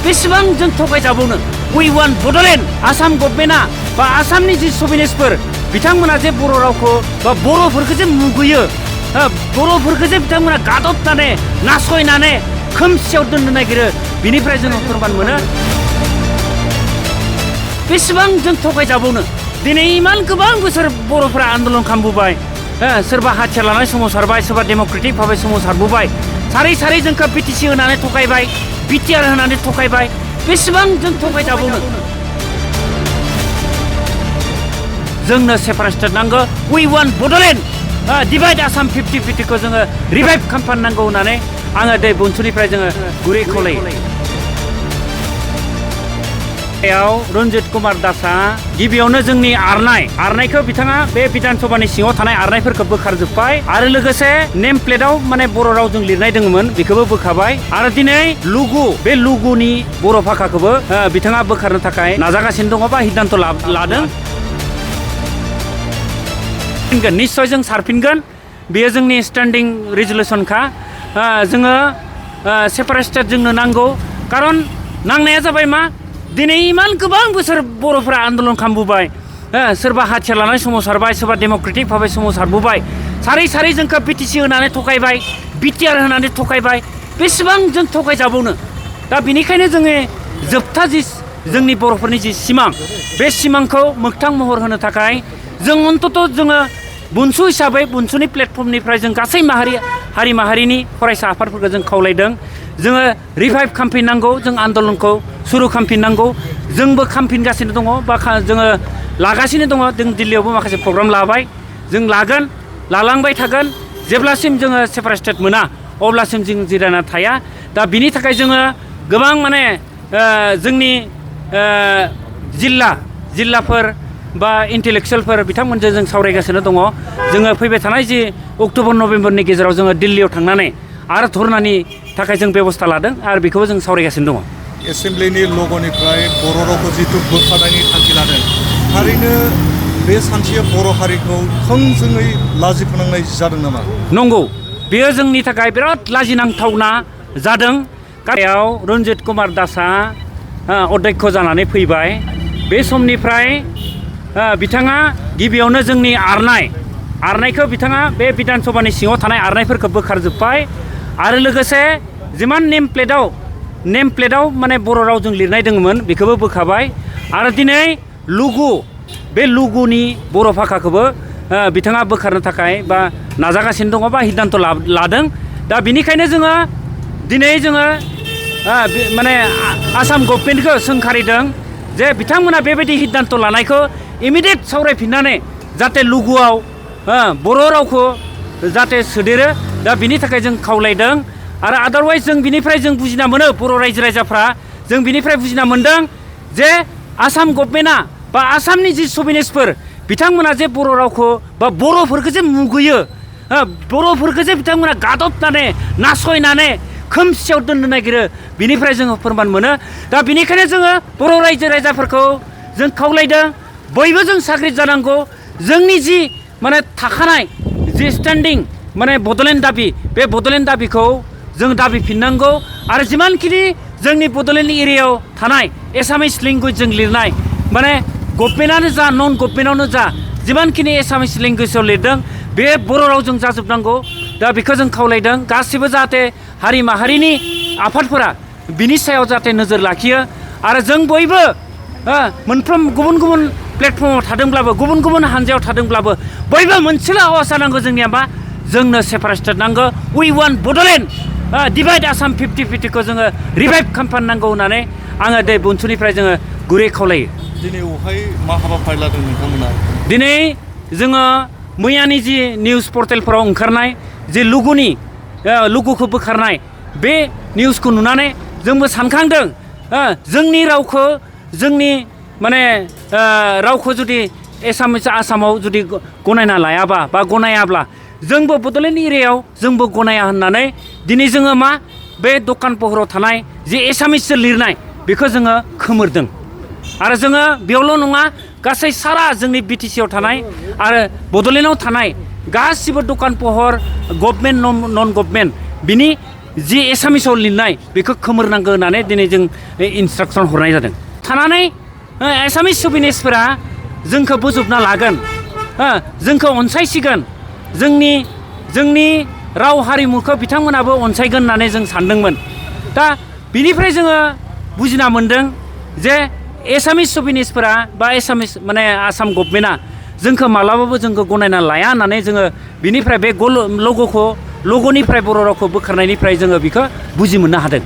बेसेबां जों थगायजाबावनो we want Bodoland Assam गभर्नमेन्टआ बा आसामनि जि सभिनेसफोर बिथांमोना जे बर' रावखौ बा बर'फोरखौ जे मुगैयो बर'फोरखौ जे बिथांमोना गादबनानै नासयनानै खोमसियाव दोननो नागिरो बिनिफ्राय जोङो फोरमान मोनो बेसेबां जों थगायजाबावनो दिनै इमान गोबां बोसोर बर'फोरा आन्दलन खालामबोबाय सोरबा हाथियार लानानै सोमावसारबाय सोरबा डेम'क्रेटिक भाबै सोमावसारबोबाय सारै सारै जोंखौ बिटिसि होनानै थगायबाय बिटिआर होनानै थगायबाय बेसेबां जों थगायजाबावनो जोंनो सेपारेट स्टेट नांगौ we want Bodoland divide Assam 50-50खौ जोङो रिभाइभ खालामनांगौ होननानै आङो दै बनसुनिफ्राय जोङो गुरै खावलायो रन्जित कुमार दासआ गिबियावनो जोंनि आरनायखौ बिथाङा बे बिधान सभानि सिङाव थानाय आरनायफोरखौ बोखारजोब्बाय आरो लोगोसे नेम प्लेटआव माने बर' रावजों लिरनाय दङमोन बेखौबो बोखाबाय आरो दिनै लुगु बे लुगुनि बर' भाषाखौबो बिथाङा बोखारनो थाखाय नाजागासिनो दङ बा सिद्धान्त लादों निश्चय जों सारफिनगोन बेयो जोंनि स्टेन्डिं रेजुलेसनखा जोङो सेपारेट स्टेट जोंनो नांगौ खारन नांनाया जाबाय मा दिनै इमान गोबां बोसोर बर'फोरा आन्दलन खालामबोबाय सोरबा हाथियार लानानै सोमावसारबाय सोरबा डेम'क्रेटिक भाबै सोमावसारबोबाय सारै सारै जोंखौ बिटिसि होनानै थगायबाय बिटिआर होनानै थगायबाय बेसेबां जों थगायजाबावनो दा बेनिखायनो जोङो जोबथा जि जोंनि बर'फोरनि जि सिमां बे सिमांखौ मोगथां महर होनो थाखाय जों अन्तत जोङो बुनसु हिसाबै बुनसुनि प्लेटफर्मनिफ्राय जों गासै हारि माहारिनि फरायसा आफादफोरखौ जों खावलायदों जोङो रिभाइभ खालामफिननांगौ जों आन्दलनखौ सुरु खालामफिननांगौ जोंबो खालामफिनगासिनो दङ बा जोङो लागासिनो दङ जों दिल्लीयावबो माखासे प्रग्राम लाबाय जों लागोन लालांबाय थागोन जेब्लासिम जोङो सेपारेट स्टेट मोना अब्लासिम जों जिरायना थाया दा बिनि थाखाय जोङो गोबां माने जोंनि जिल्लाफोर बा इन्टेलेक्सुयेलफोर बिथांमोनजों जों सावरायगासिनो दङ जोङो फैबाय थानाय जि अक्ट'बर नभेम्बरनि गेजेराव जोङो दिल्लीयाव थांनानै आरो धरनानि थाखाय जों बेबस्था लादों आरो बेखौबो जों सावरायगासिनो दङ एसेम्ब्लिनि लगनिफ्राय बर' रावखौ जिथु बोखारनायनि थांखि लादों थारैनो बे सानसेया बर' हारिखौ थोंजोङै लाजि फोनांनाय जादों नामा नंगौ बेयो जोंनि थाखाय बिराद लाजिनांथावना जादों गायाव रन्जित कुमार दासआ अध्यक्ष जानानै फैबाय बे समनिफ्राय बिथाङा गिबियावनो जोंनि आरनायखौ बिथाङा बे बिधान सभानि सिङाव थानाय आरनायफोरखौ बोखारजोब्बाय आरो लोगोसे जिमान नेम प्लेटआव माने बर' रावजों लिरनाय दङमोन बेखौबो बोखाबाय आरो दिनै बे लुगुनि बर' भाषाखौबो बिथाङा बोखारनो थाखाय बा नाजागासिनो दङ बा सिद्धान्त लादों दा बेनिखायनो जोङो दिनै जोङो माने आसाम गभर्नमेन्टखौ सोंखारिदों जे बिथांमोना बेबायदि सिद्धान्त लानायखौ इमिडियेट सावरायफिननानै जाहाथे लुगुआव बर' रावखौ जाहाथे सोदेरो दा बिनि थाखाय जों खावलायदों आरो आदारवाइज जों बिनिफ्राय जों बुजिना मोनो बर' रायजो राजाफ्रा जों बिनिफ्राय बुजिना मोनदों जे आसाम गभर्नमेन्टआ बा आसामनि जि सभिनेसफोर बिथांमोना जे बर' रावखौ बा बर'फोरखौ जे मुगैयो बर'फोरखौ जे बिथांमोना गादबनानै नासयनानै खोमसियाव दोननो नागिरो बिनिफ्राय जोङो फोरमान मोनो दा बिनिखायनो जोङो बर' रायजो राजाफोरखौ जों खावलायदों बयबो जों साग्रिद जानांगौ जोंनि जि माने थाखानाय जि स्टेन्डिं माने बड'लेण्ड दाबि बे बड'लेण्ड दाबिखौ जों दाबिफिननांगौ आरो जिमानखिनि जोंनि बड'लेण्ड एरियायाव थानाय एसामिस लेंगुवेजजों लिरनाय माने गभर्नमेन्टआनो जा नन गभर्नमेन्टआवनो जा जिमानखिनि एसामिस लेंगुवेजाव लिरदों बे बर' रावजों जाजोबनांगौ दा बेखौ जों खावलायदों गासिबो जाहाथे हारि माहारिनि आफादफोरा बिनि सायाव जाहाथे नोजोर लाखियो आरो जों बयबो मोनफ्रोम गुबुन गुबुन प्लेटफर्माव थादोंब्लाबो गुबुन गुबुन हानजायाव थादोंब्लाबो बयबो मोनसेल' आवाज जानांगौ जोंनिया मा जोंनो सेपारेट स्टेट नांगौ we want Bodoland divide Assam 50-50खौ जोङो रिभाइभ खालामफिननांगौ होननानै आङो दै बनसुनिफ्राय जोङो गुरै खावलायो दिनै अहाय मा हाबाफारि लादों नोंथांमोना दिनै जोङो मैयानि जि निउस पर्टेलफोराव ओंखारनाय जे लुगुखौ बोखारनाय बे निउसखौ नुनानै जोंबो सानखांदों जोंनि रावखौ जोंनि माने रावखौ जुदि आसामाव जुदि गनायना लायाबा बा गनायाब्ला जोंबो बड'लेण्ड एरियायाव जोंबो गनाया होननानै दिनै जोङो मा बे दखान सहराव थानाय जे एसामिसजों लिरनाय बेखौ जोङो खोमोरदों आरो जोङो बेयावल' नङा गासै सारा जोंनि बिटिसिआव थानाय आरो बड'लेण्डआव थानाय गासिबो दखान सहर गभर्नमेन्ट नन गभर्नमेन्ट बिनि जि एसामिसाव लिरनाय बेखौ खोमोरनांगौ होननानै दिनै जों इन्सट्राक्सन हरनाय जादों। थानानै एसामिस सभिनिस्टफोरा जोंखौ बोजबना लागोन, जोंखौ अनसायसिगोन, जोंनि राव हारिमुखौ बिथांमोनाबो अनसायगोन होननानै जों सानदोंमोन। दा बिनिफ्राय जोङो बुजिना मोन्दों जे एसामिस सभिनिस्टफोरा बा आसाम गभर्नमेन्टआ जोंखौ मालाबाबो जोंखौ गनायना लाया होननानै जोङो बिनिफ्राय बे लग'निफ्राय बर' रावखौ बोखारनायनिफ्राय जोङो बेखौ बुजि मोननो हादों।